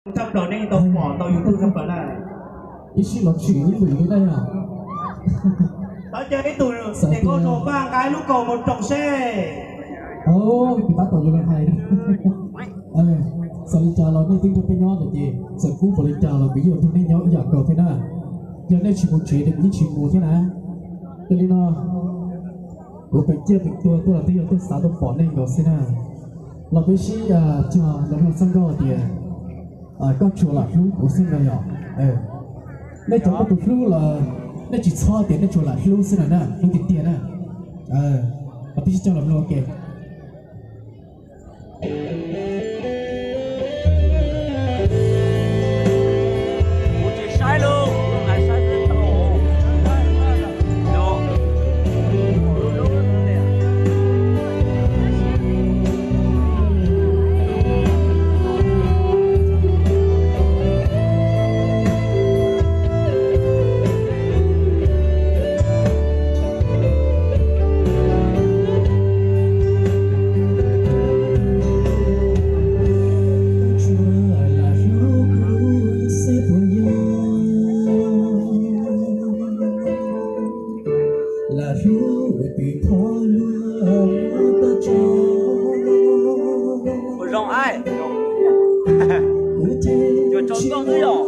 Tshaj plaws nej tau pom tau YouTube tshaj plaws na. Ib sij los tshwm ib lwm li na yom. Tov caw ib tug niam nkauj Suav Vaj nqa ib lub kaus mus roos seb. Ov, kuv tab tom yuav los hais. Txawm li cas los nej twb nrog peb nyob lawm ces txawm kub npaum li cas los kuv yeej yuav nrog nej nyob ib yam nkaus thiab na. Yog nej tsis mus tsev ces kuv yeej tsis mus thiab na. Yog li no, kuv peem ciaj peem tuag tuaj los twb yog tuaj xav tuaj pom nej nkaus xwb na. Los peb sib cog los mloog txoj nkauj tias koj tsuas lam hlub kuv xwb no yom. Nej cov muaj tus hlub los nej tsis txhob tias nej tsuas lam hlub xwb no na, hlub tiag tiag na. Los peb sib cog los mloog ua ke. Ua zoo, cuag tsaus ntuj xwb yom.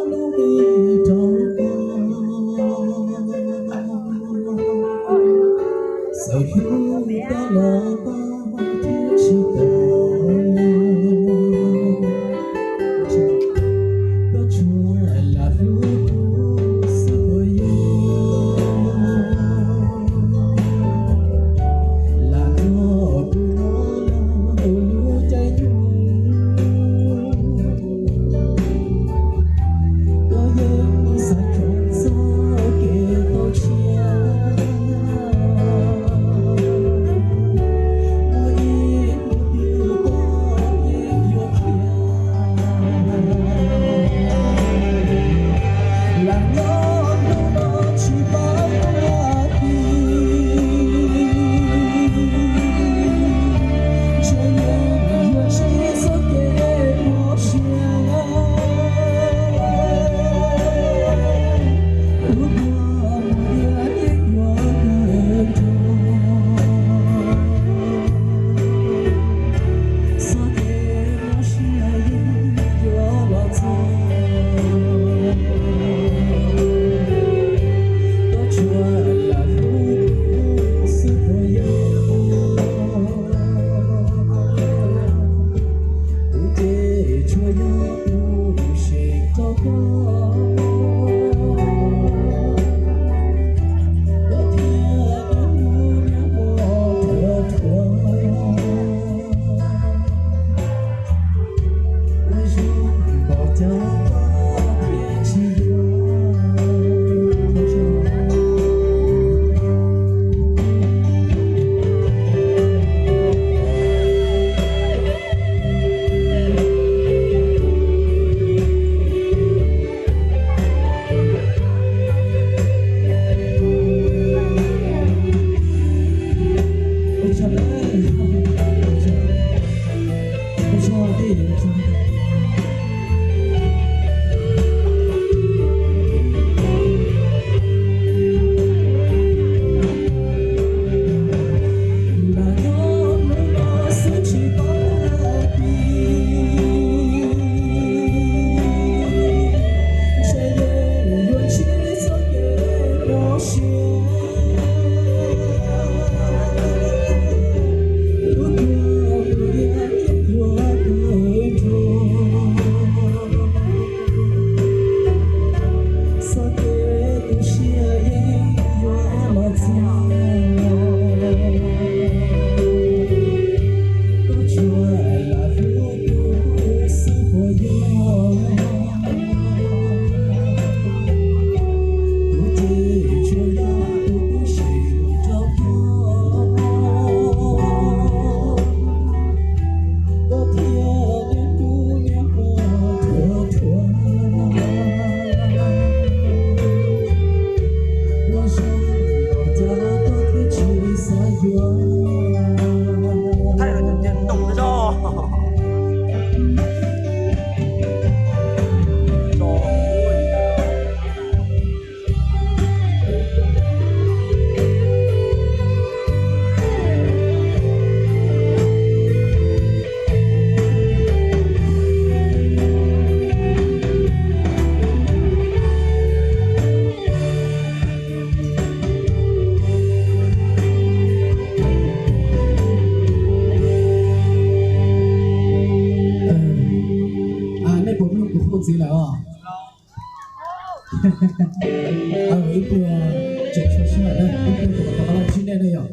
Ib pliag tseem tshuav sij hawm na, ib pliag kuv mam rov qab los ntsib nej na yom.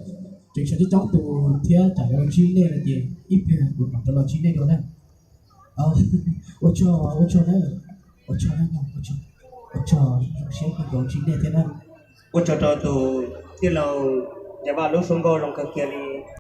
Tseem tshuav coob coob tus thiab tsam yuav los ntsib nej no ces ib pliag kuv mam rov los ntsib nej dua na. Ua tsaug, ua tsaug na, ua tsaug na, ua tsaug, ua tsaug, zoo siab kawg nkaus ntsib nej thiab na. Ua tsaug rau tus tij laug Yaj Vaj lub suab nkauj zoo kawg kiag li.